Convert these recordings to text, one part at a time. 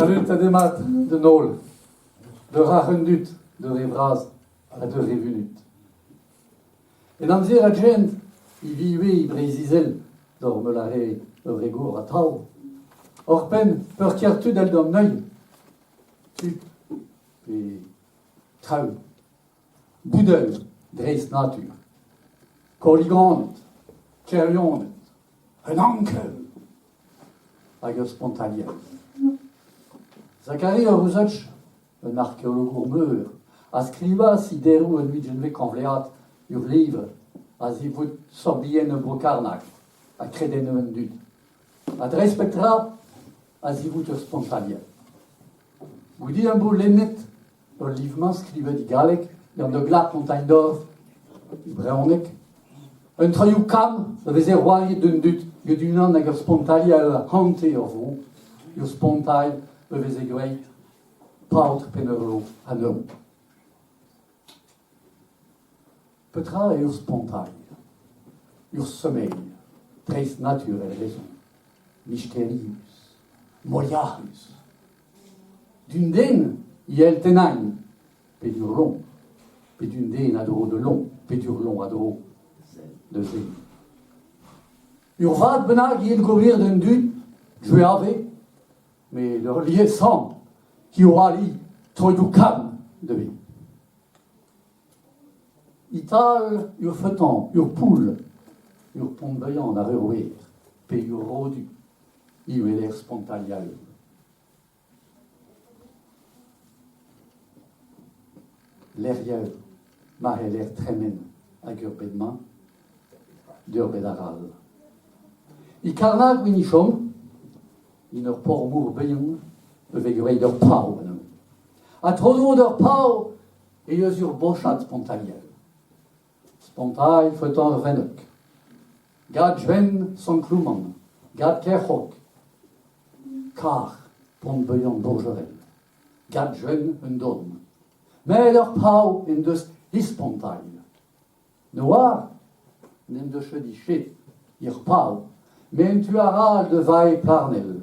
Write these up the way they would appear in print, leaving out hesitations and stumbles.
Salut ha demat d'an holl. D'ur rac'h un dud, d'ur re vras ha d'ur re vunut. En amzer a-gent e vi ivez e Breizh-Izel d'hor meul a re ur re gour atav. Oc'hpenn peurkier tud èl d'an neuz, tud pe traoù. Boudel dreist-natur, korriganed, kerioned, un ankel hag ur spontailher. Zacharie Rouzach, un arkeologour meur, a skrivas e deroù un ugentvet kantvlead ur levr a-zivout sorbienn Bro-Karnag ha kredennoù an dud. Ha dreist pep tra a-zivout ur spontailher. Goude am bo lennet Ul liv-mañ skrivet e galleg gant Douglas Montagne-d'Or e brezhoneg. Un troioù kamm a veze c'hoariet d'un dud get unan hag ur spontailh a hante ur vro. Ur spontailh a veze graet paotr Pennerlo anezhañ. Petra eo ur spontailh? Ur sommeil dreistnaturel rezon, misterius, moliac'hus. D'un den e hell tennañ pe d'ur loñ, pe d'un den a-dro da loñ, pe d'ur loñ a-dro da zen. Ur vad bennak e hell gober d'an dud, dre met ur liesañ he ali troioù kamm da vezañ. E-tal ur feutañ, ur poull, ur pont-beuiañ ar ur wer, pe ur rodu, e weler spontailhoù. Lec'hioù ma c'heller tremen ag ur bed-mañ d'ur bed arall. E Karnag oan e chom, en ur por-mor bihan e vez graet ur pav anezhañ. Ha tro-dro d'ur pav eh eus ur bochad spontailhel. Spontailh faotañ ur rennok. Gad Gwenn Sant-Klouman, gad Kerc'hog, kar Pont-Beuian Bourgerel, gad Gwenn un dorn. Met ur pav en deus he spontailh. Ne oar n'en deus ket ichet er pav, met en tu arall da vae Plarnel,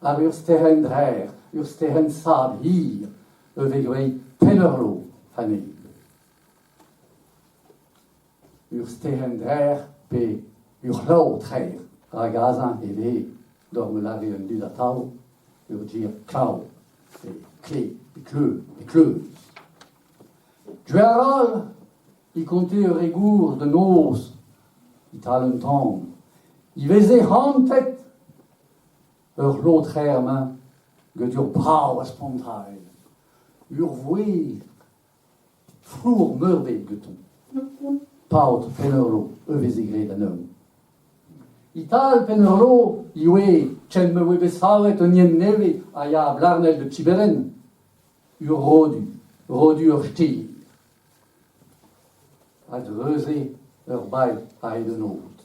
àr ur sterenn draer, ur sterenn sabl hir, e vez graet Pennerlo anezhi. Ur sterenn draer pe ur c'hlav traer, rak azeñ e vez doc'h ma lâre an dud atav, ur ger klav, pe kle, pe kleuz, pe kleuz. Gwechall e konte ur re gour da noz e-tal un tan. E veze hantet ur c'hlotraer-mañ gant ur brav a spontailh, ur vouezh flour-meurbet gantañ. Paotr Pennerlo e veze graet anezhañ. E-tal Pennerlo ivez, ken ma oa bet savet un hent nevez a ya a Blarnel da Giberen, Ur rodu, rodu ur stêr. A dreuze ur bailh a-hed an aod.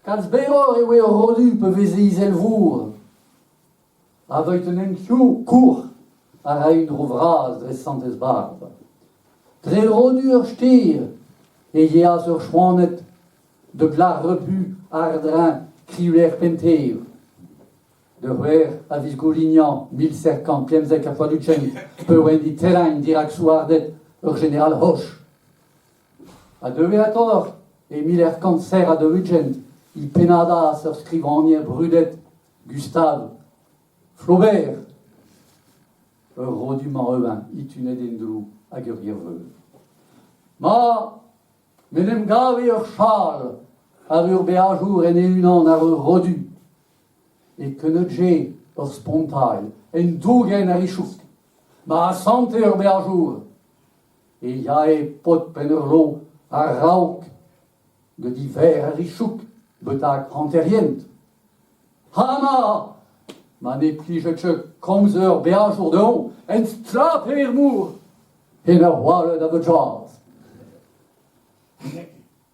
Kalz berroc'h e oa ur rodu pa veze izelvour. Aveit un hent kour a rae un dro vras dre Santez-Barb. Dre rodu ur stêr e yeas ur chouaned da glask repu àr-dreñv kreñvlec'h Pentevr. Da c'hwec'h a viz Goulignan 1775 peurwent e terrain dirak soudarded ur jeneral Hoche. Ha diwezhatoc'h, e 1847, e pennadas ur skrivagner brudet, Gustave Flaubert, ur rodu-mañ itunet en-dro hag ur gerveur. Ma m'en em gave ur chal àr ur beajour en e-unan àr ur rodu, e keuneudje ur spontailh en dougen ar ichouk. Ma asante ur beajour e yae paotr Pennerlo a-raok gant e verc'h ar ichouk betek hanterient. Ha ma ma ne plije ket komz ur beajour dezhañ en stlap er mor en ur oaled a vojaz.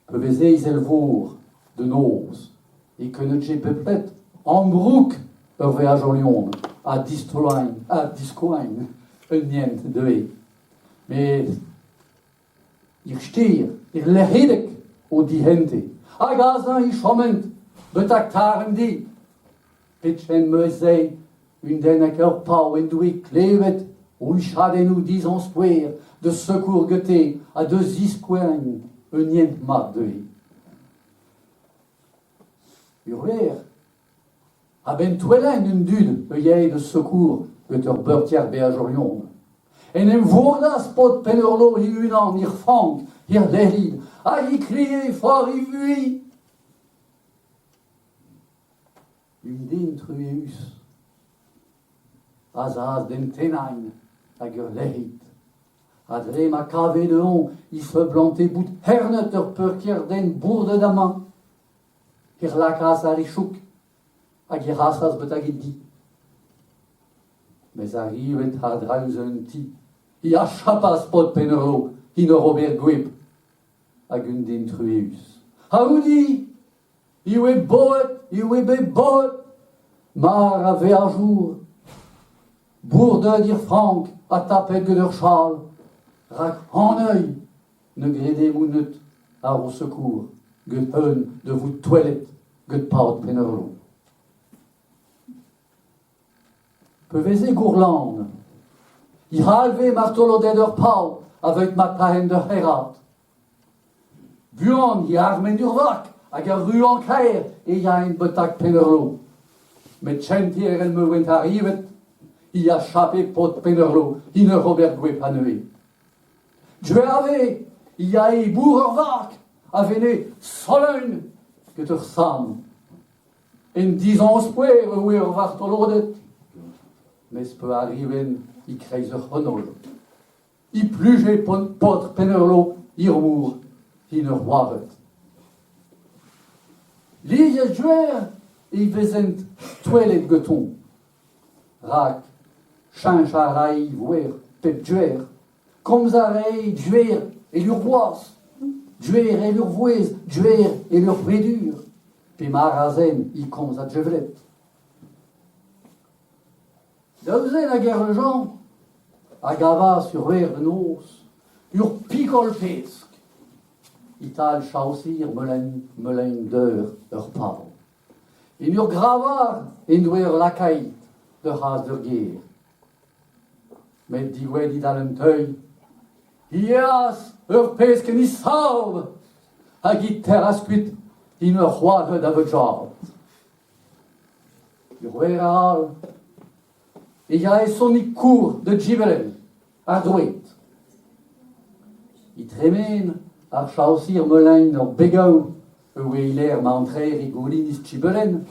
Pa veze izelvor da noz e keuneudje bepred ambroug ur veajourion ha distroañ ha diskoañ un hent dezhe. Met ir stêr, ir lec'hideg o dihente hag azeñ e choment betek kar an deiz. Pet 'm eus se. Un den hag ur pav en doe klevet o huchadennoù dizañskouer da sekour gante ha da ziskouez un hent mat dezhe. Ur wech, a-benn touellañ an dud a yae da sekour gant ur beurtier beajourion. En em vourdas paotr Penn-Urlo e-unan er fank, er lec'hid, hag e krie foar e vuhez. Un den truezus a zas d'en tennañ hag ur lec'hid. Ha dre ma kave dezhañ e seblante bout hernet ur peurkier den bourdet amañ, her lakaas àr e chouk hag e c'hasas betek e di. Mes arrivet àr-dreuz un ti, e achapas paotr Penn-Urlo en ur ober gweb hag un den truezus. Ha-outi E oe boet, e oe bet boet, mar a veajour, bourdet er frank ha tapet gant ur chal, rak an ne grede monet àr o sekour get eun da vout touellet get paotr Penn-Urlo. Pa veze gourlan, e c'halve martoloded ur pav aveit ma taent d'ur c'herad. Buan e armen ur vag hag ar ruañ-kaer e yaent betek Penn-Urlo. Met kentier èl ma oent arrivet e achape paotr Penn-Urlo en ur ober gwep anezhe. Dre e yae e-bourzh ur vag a venne soleun get ur samm. En dizañskouer e oe ur vartoloded, mes pa arrivent e-kreiz ur c'hanol. E pluje paotr Penn-Urlo hir-mor en ur c'hoaret. Lies-juer e vezent touellet gantañ, rak cheñch a rae voer pep juer, komz a rae juer e ur gwaz, juer e ur vouezh, juer e ur c'hwedur, pe mar a zen e komz a-gevret. Daou zen a Gerjean a gavas ur verr da noz, ur pikol pesk, e-tal chaoser Meulein-Deur ur pav. En ur gravar en doe ur lakaet d'ur c'has d'ur gêr. Met digouezhet e-tal un teul, e yeas ur pesk en e sav hag e terras kuit en ur c'hoari da Veujoard. Ur wech all e yae Sonig Kour da Giberen, ar droed. E tremen ar chaoser Meulein ur begaou e oe e-lec'h ma antreer e gouliniz Giberen,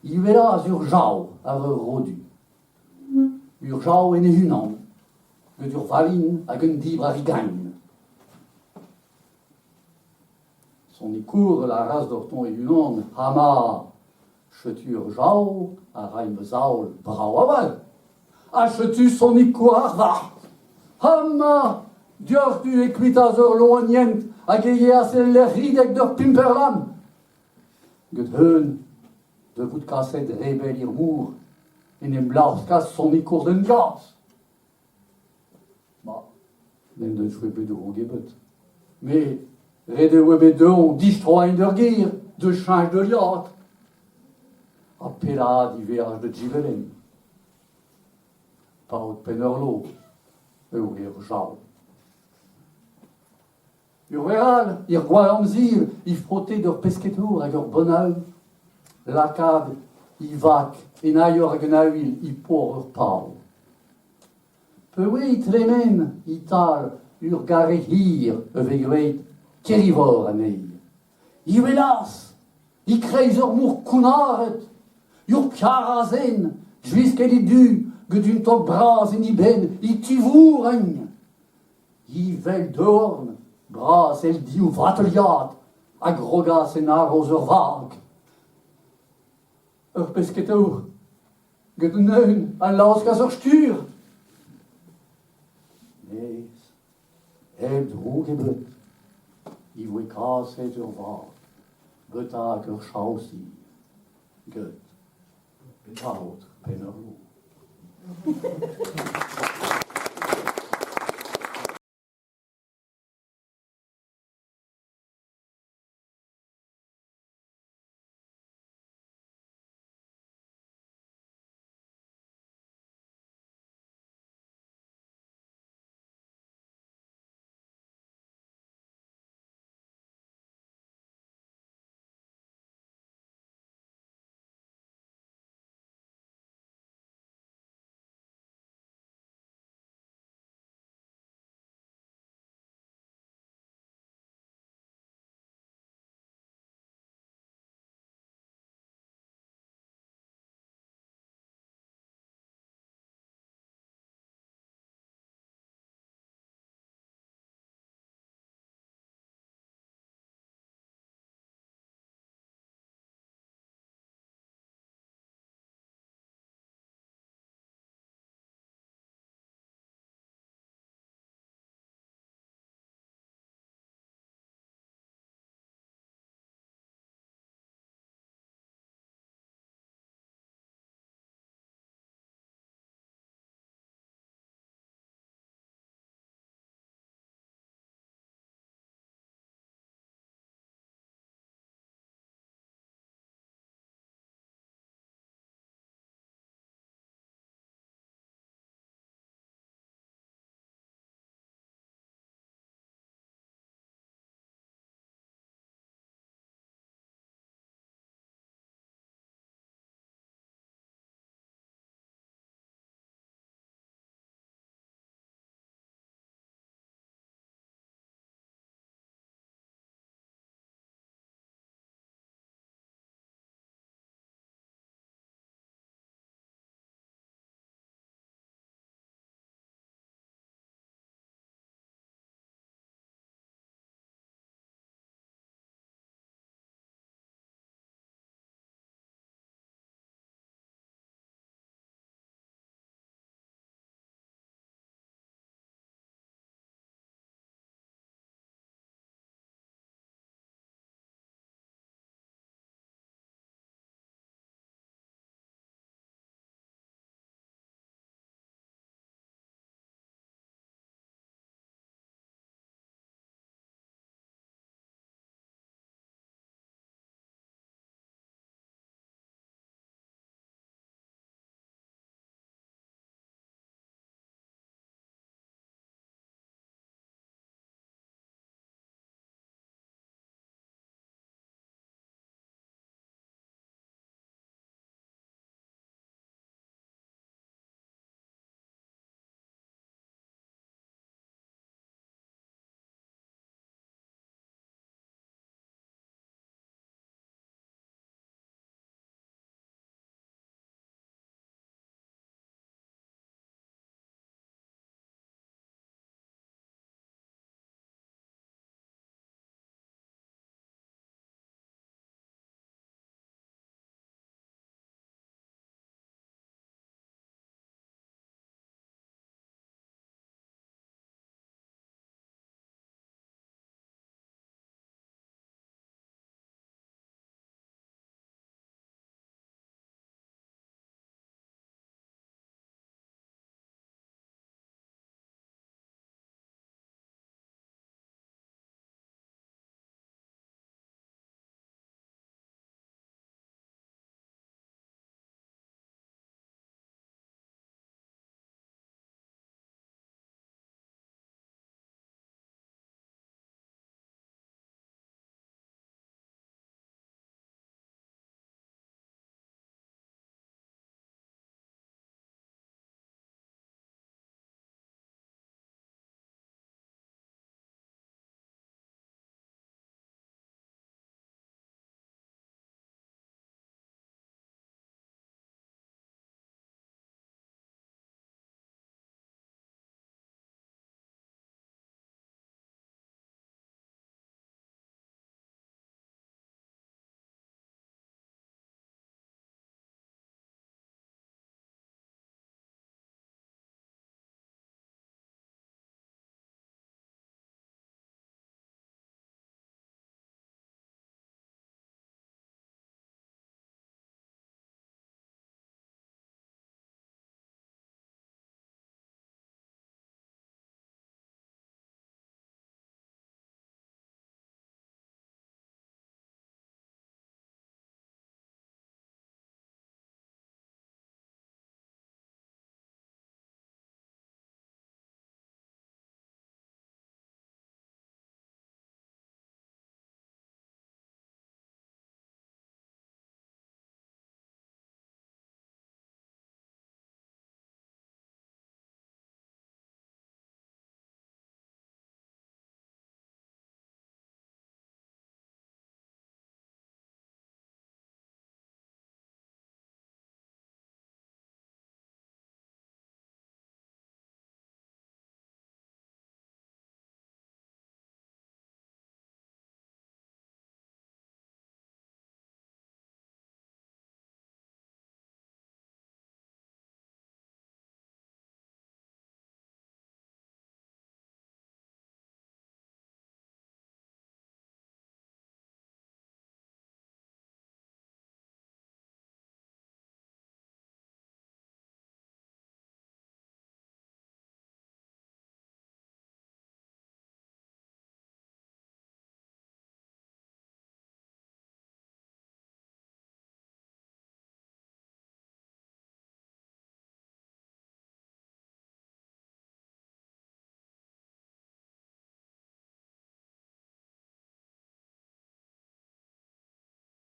e welas ur jav àr ur rodu. Ur jav en e-unan, gant ur valin hag un dibr àr e gein. Sonikour a lâras doc'htoñ e-unan Hama, setu ur jav a ray ma zaol brav a-walc'h. Ha setu sonikour ar varc'h. Hama, dioc'htu e kuitaas ur loen hag e yeas el lec'hideg d'ur pimperlamm. Get eun da vout kaset re bell er mor en em laoskas sonikour d'un gaz. Ma, n'en deus ket bet droug ebet. Met ret e oa bet dezhañ distroiñ d'ur gêr, da cheñch deuliad. Ha pellaat e veaj da Giberen. Paotr Penn-Urlo e oa ur jav. Ur wech all, er gwall amzer, e frote d'ur pesketour hag ur bonheur lakaat e vag en aior hag en avel e por ur pav. Peogwir e tremen e-tal ur garreg hir e vez graet Kerivor anezhi. E welas, e-kreiz ur mor kounnaret, ur piar-azen, gwisket e du, gant un tog bras en e benn, e tivouragn. Evel dorn bras èl div vrateliad a grogas en aroz ur vag. Ur pesketour get un eeun a laoskas ur stur. Mes hep droug ebet e voe kaset ur vag betak ur chaoser get paotr Penn-ar-Louarn.